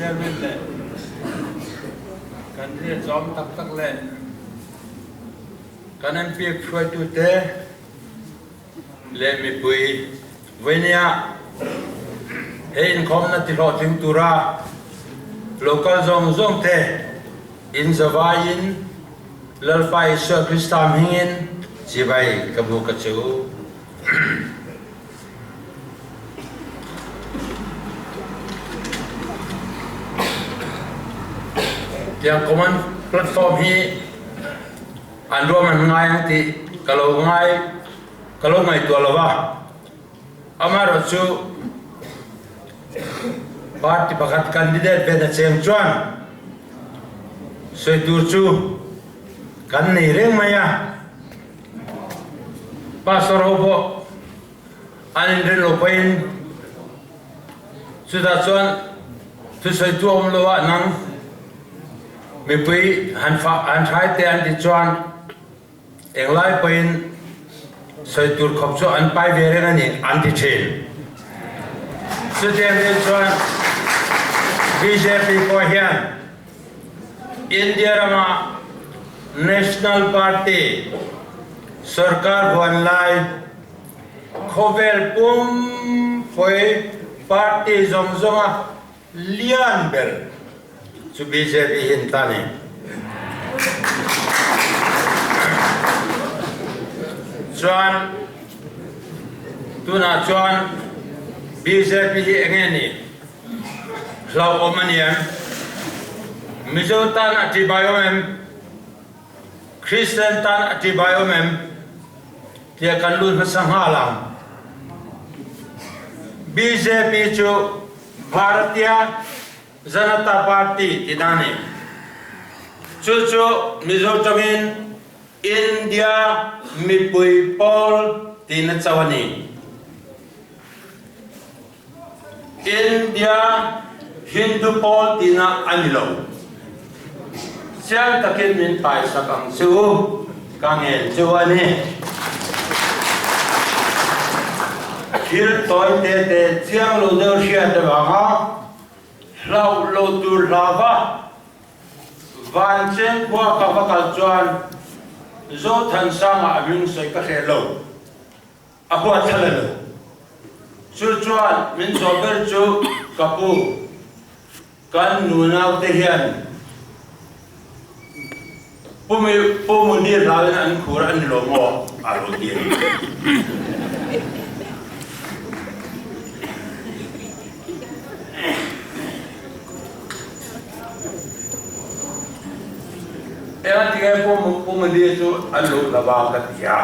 Chairman leh kan riahchawm tak tak leh kan MP hruaitute leh mipui vawinia he inkhawmna tihlawhtling tura local zawng zawngte in zavaiin Lalpa Isua Krista hmingin chibai ka buk a che u. Tiang common platform hi an ruam an ngai ang tih ka lo ngai ka lo ngaihtuah lo va. Amaherawhchu party pakhat candidate ve na cheng chuan sawi tur chu kan nei reng mai a. Pastor ho pawh an inrin lo pawhin chutah chuan thusawitu a awm lo a, nang mipui han fah han hrai teh an ti chuan englai pawhin sawi tur khawp chu an pai ve reng a ni an ti thin. Chutiang deuh chuan bjp pawh hian India rama National Party sorkar huan lai khawvel pumpui party zawng zawnga lian ber chu bjp hi an ta ni. Chuan tunah chuan bjp hi enge ni? Hlauhawm a ni em? Mizo tan a ṭihbaiawm em? Kristian tan a ṭihbaiawm em? Tiah kan lut hmasa nghal ang. Bjp cu Bharatiya Janata Party ti na ni. Cucu Mizo ṭawng in India mipui pawl ti na co a ni. India Hindu pawl tina a ni lo. Chiang takin min paisak ang che u, ka ngen che u a ni. Thil tawi te te chiang lo deuh hriat avanga hlauh lo tur hlauva Vancheng khua ka va kal chuan Zothansanga a hming sawi ka hreh lo. A huat thla lo. Chu chuan min zawh ber chu ka pu, kan nunau te hian Pu Pu Munir hlauin an khur a ni lo maw? a lo ti a ni. Engati nge Pu Munir chu an luh lova ka ti a.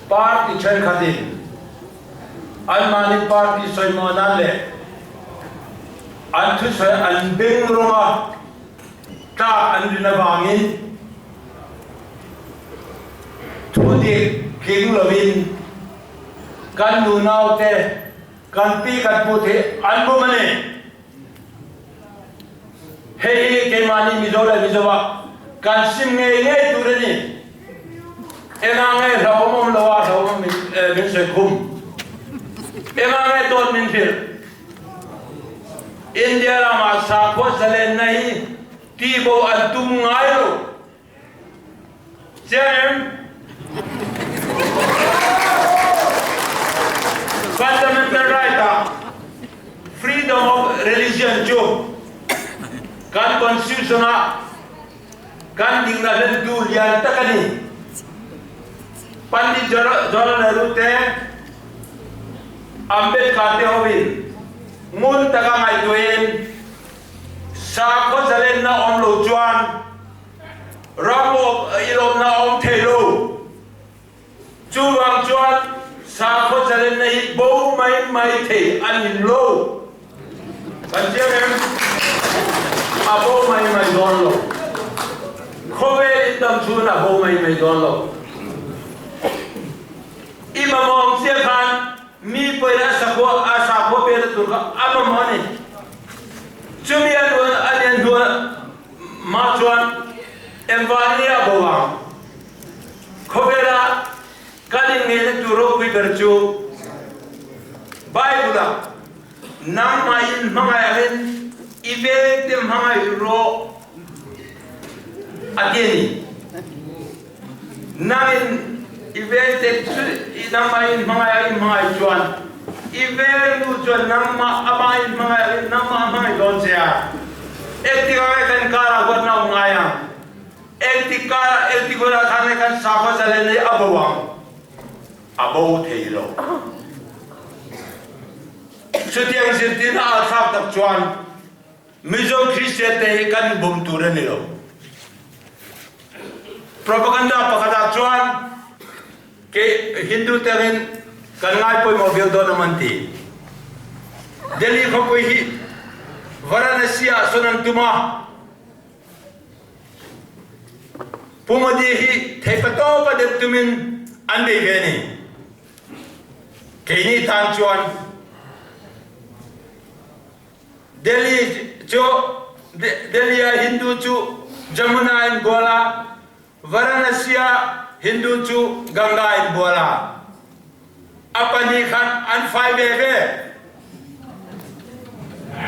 Party thenkhatin anmahni party sawimaw nan leh an thusawi an beng rawnga tlak an rin avangin thudik tling lovin kan nunaute, kan pi kan pute an bum a ni. Hei hi keimahni Mizo leh Mizoa kan sim ngei ngei tur a ni. Engah nge hlauhawm awm lo a hlauhawm min sawi khum? Engah nge dawt min hrilh? India ramah sakhua zalenna hi tihbo an tum ngai lo. Chiang em? Fundamental right ah freedom of religion cu kan constitution ah kan dingna hlentu lian tak a ni. Pandit Jawaharlal Nehru te Ambedkar te ho in ngun taka ngaihtuah in sakhaw zalenna awm lo chuan Ram awp i lawmna a awm thei lo. Chuvang chuan sakhaw zalenna hi bo mai mai thei a ni lo. Kan chiang em? A bo mai mai dawn lo. Khawvel in dam chhun a bo mai mai dawn lo. I mamawh ang chiah khan mi pawhin a sakhua a sakhua pek tur kha a mamawh a ni. Chumi a nuan a lian hnuah Mah chuan engvang nge a bo ang? Khawvela kan inngeihna tur ropui ber chu Bible-ah nangmah in hmangaih angin i vengte hmangaih rawh a ti a ni. Nangin i vengte cu nangmah in hmangaih angin hmangaih chuan i vengnu chuan nangmah amah in hmangaih angin nangmah a hmangaih dawn che a. Engtikah nge kan karah huatna a um ngai ang? Engtik karah engtik hunah khan nge kan sakhua zalen hi a bo ang? A bo thei lo. Chutiang zirtirna a thlak tak chuan Mizo Kristian te hi kan bum tur a ni lo. Propaganda pakhatah chuan ke Hindu te angin kan ngai pawimawh viau dawn awm an ti. Delhi khawpui hi Varanasi ah sawn an tum a. Pu Modi hi theihpatawp a dep tumin an bei ve a ni. Keini tan chuan Delhi cu Delhi ah Hindu cu Jamuna in bual a, Varanasi ah Hindu cu Ganga in bual a. A pahnih khan an fai veve.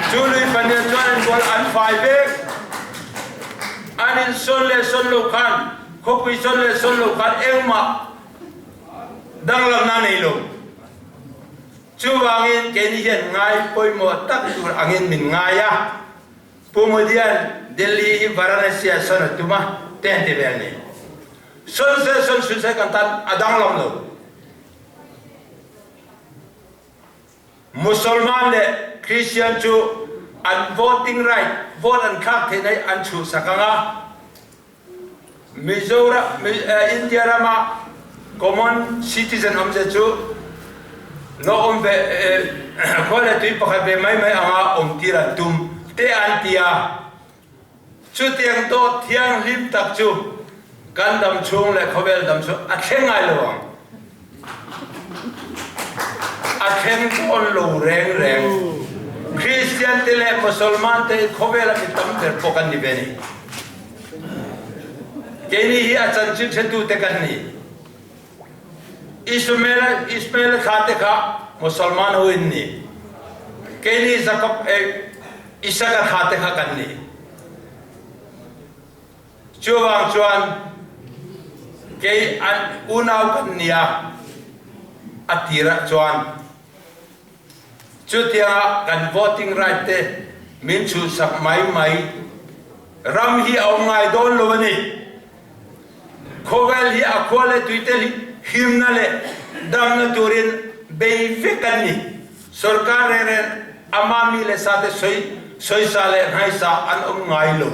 Cu lui pahnih chuan an bual an fai ve. An in son le son lo khan khuapui son le son lo khan engmah danglamnak nei lo. Cuvangin keini hian ngai pawimawh tak tur angin min ngai a. Pu Modian Delhi hi Varanasi ah son a tum a, te an ti vel ni. Son se son sun se kan tan a danglam lo. Musalman le Christian cu an voting right, vote an thlak theihna hi an chuhsak ang a. Mizoram, India ram ah common citizen awm ze cu no awm ve khua le tui pakhat ve mai mai anga awm tir an tum te an ti a. Chutiang dawt thianghlim tak cu kan dam chung le khawvel dam chung a thleng ngai lo ang. A thleng tawn lo reng reng. Christian te le Musalman te khawvel ah mi tam ber pawh kan ni ve ni. Keini hi a chanchin hretu te kan ni. Ismael Ismael thla te kha Musalman ho in ni. Keini Jacob Isaka thla te kha kan ni. Chuvang chuan kei an unau kan nia a tirah chuan Chutianga kan voting right te min chhuhsak mai mai ram hi a awm ngai dawn lo a ni. Khawvel hi a khua leh tui te himna leh damna turin bei vek an ni. Sorkar reng reng ama mi leh sa te sawisa leh hnaisa an awm ngai lo.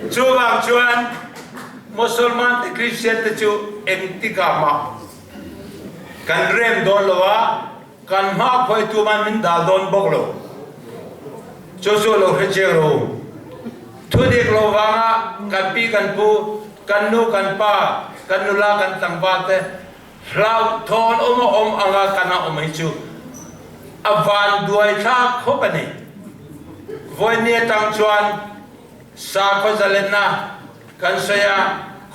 Chuvang chuan Musalman te Christian te chu engtikah mah kan rem dawn lo a, kan hma khuaitu man min dal dawn bawk lo. Chu chu lo hre chiang rawh u. Thudik lo vanga kan pi kan pu, kan nu kan pa, kan nula kan tlangval te hlauhthawn awm a awm anga kan a awm hi chu a vanduai thlak khawp a ni. Vawiin atang chuan sakhaw zalenna kan sawi a,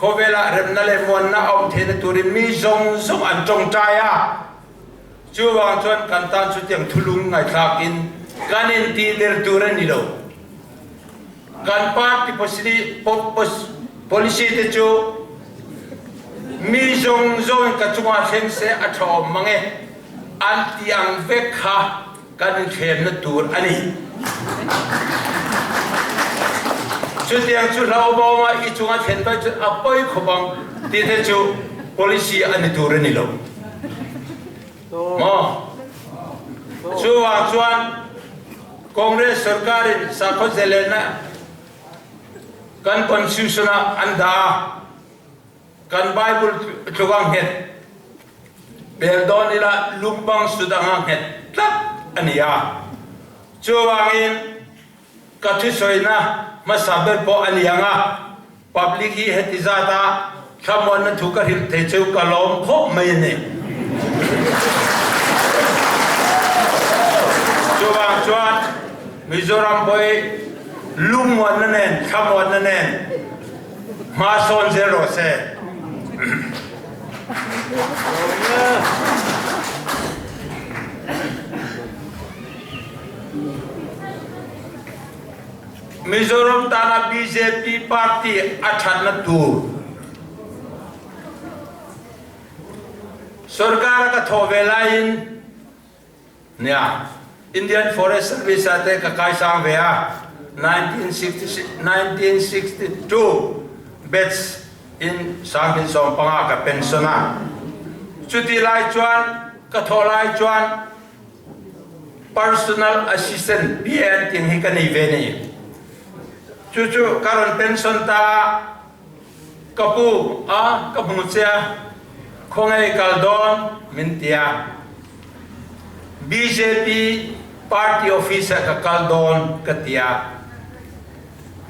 khawvelah remna leh muanna a awm theihna turin mi zawng zawng an tawngtai a. Chuvang chuan kan tan chutiang thulung ngaihthlakin kan intihder tur a ni lo. Kan party policy te chu mi zawng zawngin ka chungah thleng se a tha awm mang e an ti ang vek kha kan inthlemna tur a ni. Chutiang chu hlauhbawma i chunga thlen vai chuan a pawi khawp ang tih te chu policy a ni tur a ni lo. Maw? Chuvang chuan Congress sorkarin sakhaw zelenna kan constitution ah an dah a, kan Bible tluk a nghet bel dawn ila lungbang sut anga nghet tlat a ni a. Chuvangin Ka thusawina hmasa ber pawh a ni ang a, public hi heti zata thlamuanna thu ka hrilh thei chu ka lawm khawp mai a ni. Chuvang chuan Mizoram pawh hi lungmuanna nen thlamuanna nen hma sawn zel rawh se. Mizoram tana bjp party a thatna tur Sorkar a ka thawh ve laiin nia Indian Forest Service ah te ka kaisang ve a, 1962 batch in 2015 ka pension a. Chuti lai chuan ka thawh lai chuan Personal Assistant PA an ting hi ka nei ve ni. Chu chu ka rawn pension ta a. Ka pu a ka hmu che a, khawngaih kal dawn min ti a. Bjp party office ah ka kal dawn ka ti a.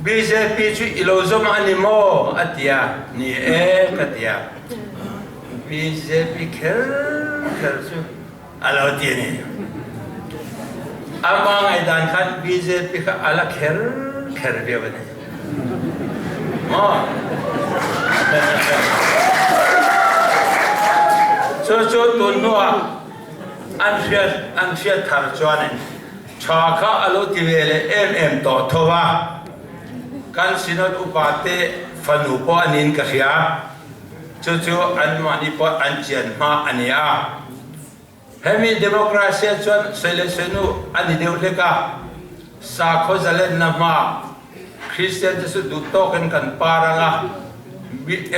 Bjp chu i lo zawm a ni maw a ti a, ni e ka ti a. Bjp kher kher chu a lo ti a ni. Amah ngaihdan khan bjp kha a la kher kher viau a ni. Maw? Cu cu tun hnuah an hriat an hriat thar chuan in tha kha a lo ti ve leh em em tawh tho a. Kan synod upa te fanu pawh a niin ka hria. Cucu anmahni pawh an cian hma a ni a. Hemi democracy ah cun soi le soinu an i deuh hlek a. Sakhaw zalennak hma Christian te cu duh tawk in kan par ang a.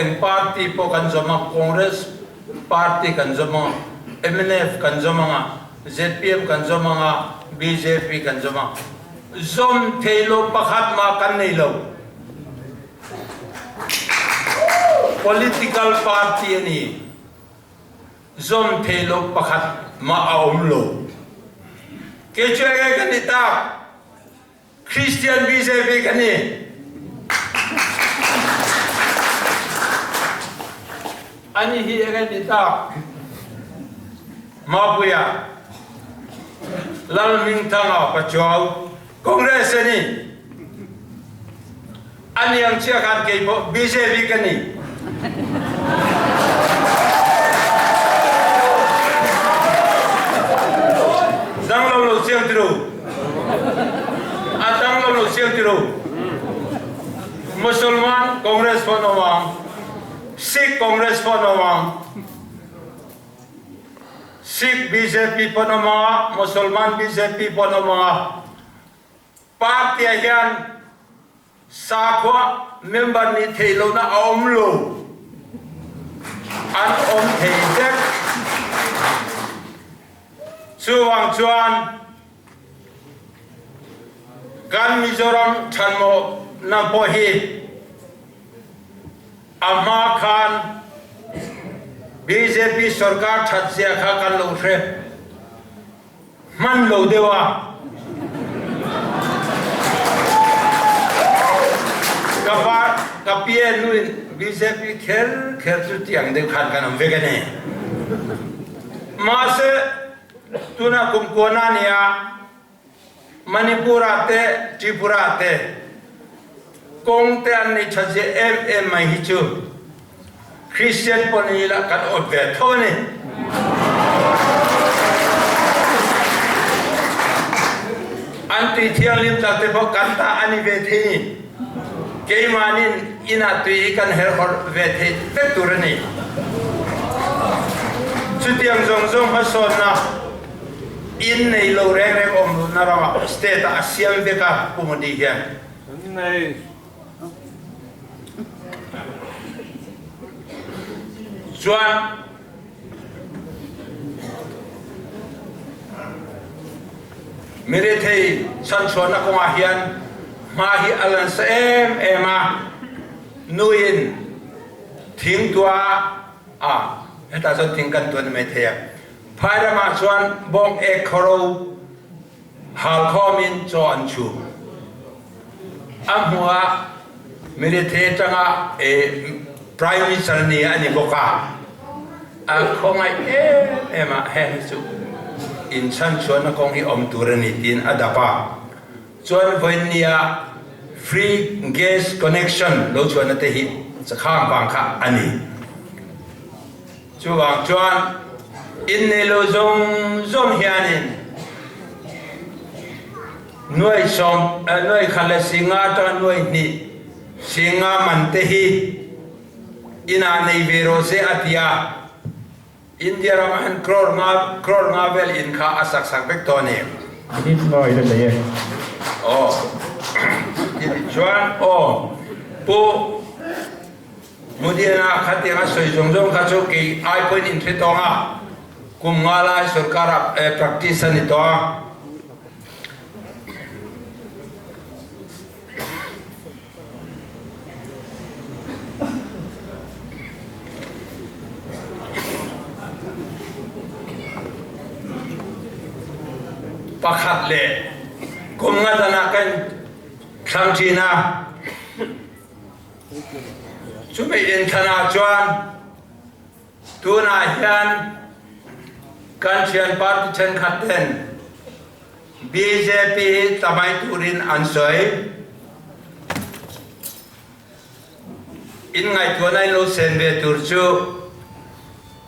Eng party pawh kan zawm ang, Congress party kan zawm ang, MNF kan zawm ang a, ZPM kan zawm ang a, BJP kan zawm ang. Zawm thei lo pakhat mah kan nei lo. Political party a ni. Zawm thei lo pakhat mah a um lo. Kei cu enge kan i tak? Christian BJP kan i. Ani hi enge ni tak? Mapuia Lalhmingthanga Pachuau Congress a ni. A niang chia khan kei pawh BJP ka ni. Dang lo lo chiang tiru. A dang lo lo chiang tiru. Musulman Congress pawh no ang. Sikh Congress pawh no ang. Sikh BJP pawh an awm ang a, Musulman BJP pawh an awm ang a. Party ah hian sakhua member nih theih lohna a awm lo. An awm thei vek. Chuvang chuan kan Mizoram ṭhanmawhna pawh hi A hma khan bjp sorkar that zia kha kan lo hre hman lo deuh a. Ka pa ka pia nu in bjp kher kher chu tiang deuh khan kan awm vek a ni. Mahse tuna kum kuana nia Manipur ah teh Tripura ah teh kong te an nei that zia em em mai hi cu Christian pawl nih lah kan awt ve tho a ni. An tui thianghlim tak te pawh kan ta an i ve thei ni. Keimah nih inn ah tui i kan herhawr ve thei vek tur a ni. Cutiang zong hmasawnnak Inn nei lo rengreng um lu na ramah state ah a siam vek a Pu Modi hian. Nei. Chuan mirethei chanchuannak kongah hian hma hi a lan sa em em a nuin thing tua a heta cun thing kan tuan mai thei a Phairam ah cun bawng ek khoro hal khawm in caw an chum. A hmu ah mirethei tangah Prime Minister ni an i bawk a a khawngaih em em ah he hi cu inn chanchuan a kong hi om tur ani tiin a dap a. Cun voin ni ah free gas connection lo chuan te hi cakhang vang kha ani. Chuvang chuan inn nei lo zong zong hianin Nuai sawm, nuai khat leh singa atanga nuai hnih singa man te hi inah nei ve rawh se a ti a. India ramah hian crore nga, crore nga vel in kha a sak sak vek tawh a ni. Minute nga i la nei e. Aw, tichuan aw Pu Mudiana khatiang a sawi zawng zawng kha chu kei ai pawhin in hre tawng a, kum nga lai sorkar ah practice a ni tawh a. Pakhat leh kum nga dan ah kan thlang ṭhin a. Chumi inthlan ah chuan tunah hian kan ṭhian party ṭhenkhat ten bjp hi tla mai turin an sawi. In ngaihtuahna in lo sen ve tur chu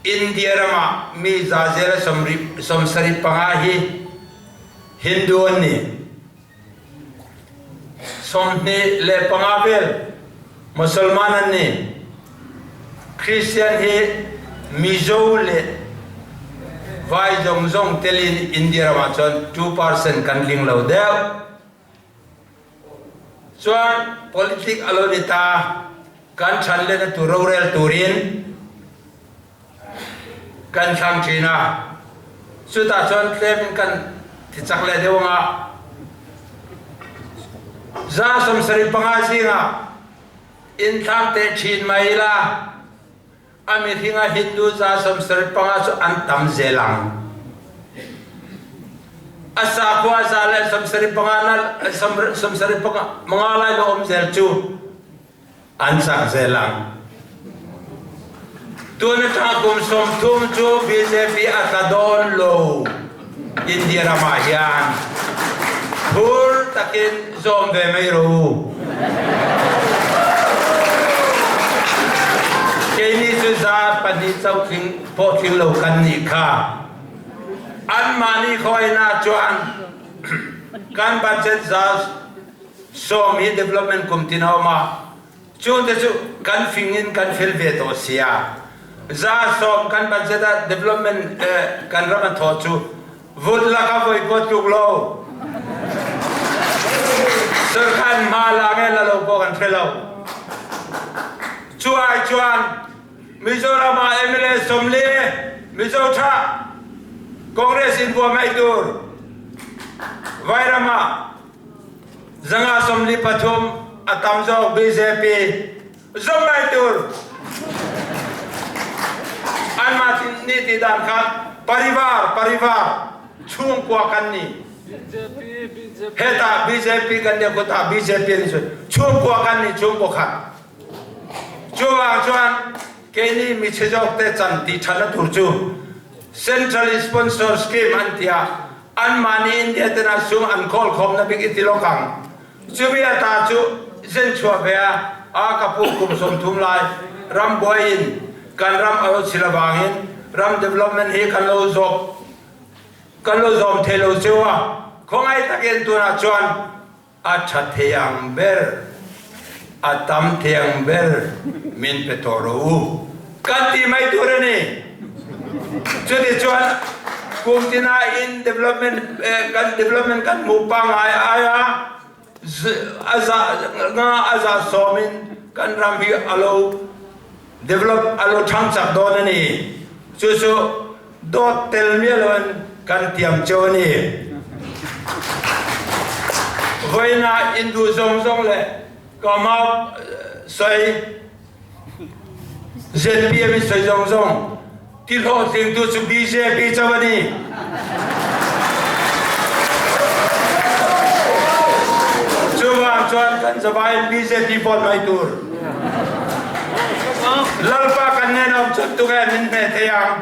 India ramah mi za zela 75 hi Hindu an ni. 25 vel Musalman an ni. Christian hi Mizo leh Vai zawng zawng telin India ramah chuan 2% kan tling lo deuh. Chuan politic a lo ni ta, kan ṭhan lehna tur rorel turin kan thlang ṭhin a. Chutah chuan tlemin kan thi chak leh deuh ang a. 75 zingah inthlang teh ṭhin mai ila, A mihringa Hindu 75 cu an tam zel ang. A sakhua 175 na 75 lai lo um zel cu an cak zel ang. Tun atang kum 30 cu BJP a tla dawn lo India ram ah hian phur takin zawm ve mai rawh u. Keini cu 2% chauh tling pawh tling lo kan nih kha. Anmahni khawinak chuan kan budget 10% hi development kum tin a um a. Cu te cu kan fing in kan fel ve tawh sia. 100% kan budget ah development kan ram a thaw cu vut laka voi pawh tluk lo. Sarkhan hma la nge la lo pawh kan hre lo. Cu ai chuan Mizoram ah MLA 40 Mizo tha Congress in bua mai tur Vairam ah 143 a tam zawk BJP zong mai tur anmah nih ti dan kha parivar parivar chungkua kan ni heta BJP kan ni kutah BJP ni cu chungkua kan ni chungkua khat cuwang chuan keini mi chizok te chan ti than a tur cu central sponsor scheme an tia anmah nih India tena sum an khawl khawm na bik i ti lokang cumi ata cu zen chuah ve a a ka pu kum 30 lai ram buai in kan ram alo chila bangin ram development hi kan lo zawp kan lo zawm thei lo cheu a khongai takin tunah chuan A ṭha thei ang ber, a tam thei ang ber min pe tawh rawh u kan ti mai tur a ni. Chutichuan kum tina in development kan development kan hmuh pangngai aia a za nga a za sawm in kan ram hi a lo develop a lo ṭhang chak dawn a ni. Chu chu Dawt tel mial in kan tiam cio a ni. Voina in duh zong zong le ka mau soi ZPM in soi zong zong ti hlawhtling tu cu BJP cho a ni. Chuvang chuan kan zavai BJP vote mai tur. Lalpa kan nen om chun tuk e min hme thei ang.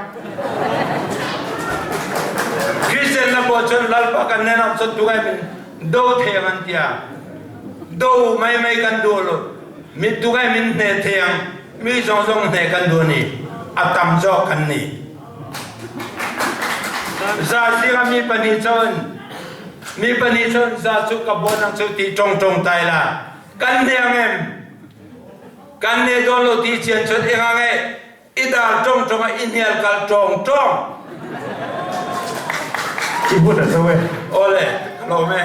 Christian na pawh cun Lalpa kan nen om chun tuk e min do thei ang an tia. Do mai mai kan duh lo. Mi tuk e min hne thei ang. Mi zong zong hne kan duh ni. A tam zawk kan ni. Za mi pahnih cun. Mi pahnih chuan za chu ka buan ang chu ti ṭawng ṭawngtai la. Kan hne ang em? Kan hne dawn lo ti chian chuan eng ang e? I dar ṭawng ṭawng a i hnial kal ṭawng ṭawng. I hun a zo e. Awle, ka lawm e.